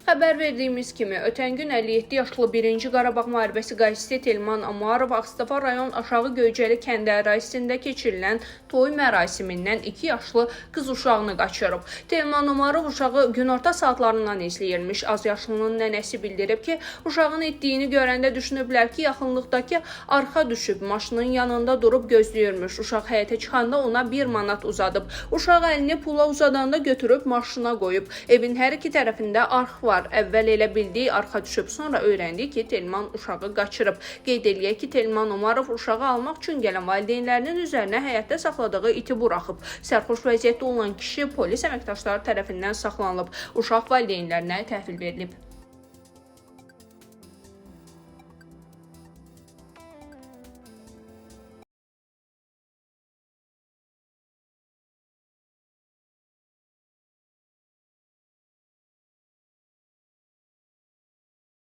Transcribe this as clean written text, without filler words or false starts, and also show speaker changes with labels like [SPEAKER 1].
[SPEAKER 1] Xəbər verdiyimiz kimi, ötən gün 57 yaşlı 1-ci Qarabağ müharibəsi qazisi Telman Omarov Ağstafa rayon Aşağı Göycəli kəndi ərazisində keçirilən toy mərasimindən 2 yaşlı qız uşağını qaçırıb. Telman Omarov uşağı günorta saatlarından izləyirmiş. Azyaşlının nənəsi bildirib ki, uşağın itdiyini görəndə düşünüblər ki, yaxınlıqdakı arxa düşüb, maşının yanında durub gözləyirmiş. Uşaq həyətə çıxanda ona 1 manat uzadıb. Uşaq əlini pula uzadanda götürüb maşına qoyub. Evin hər iki tərəfində arx var. Əvvəl elə bildik arxa düşüb, sonra öyrəndik ki, Telman uşağı qaçırıb. Qeyd eləyək ki, Telman Omarov uşağı almaq üçün gələn valideynlərinin üzərinə həyətdə saxladığı iti buraxıb. Sərxoş vəziyyətdə olan kişi polis əməkdaşları tərəfindən saxlanılıb. Uşaq valideynlərinə təhvil verilib.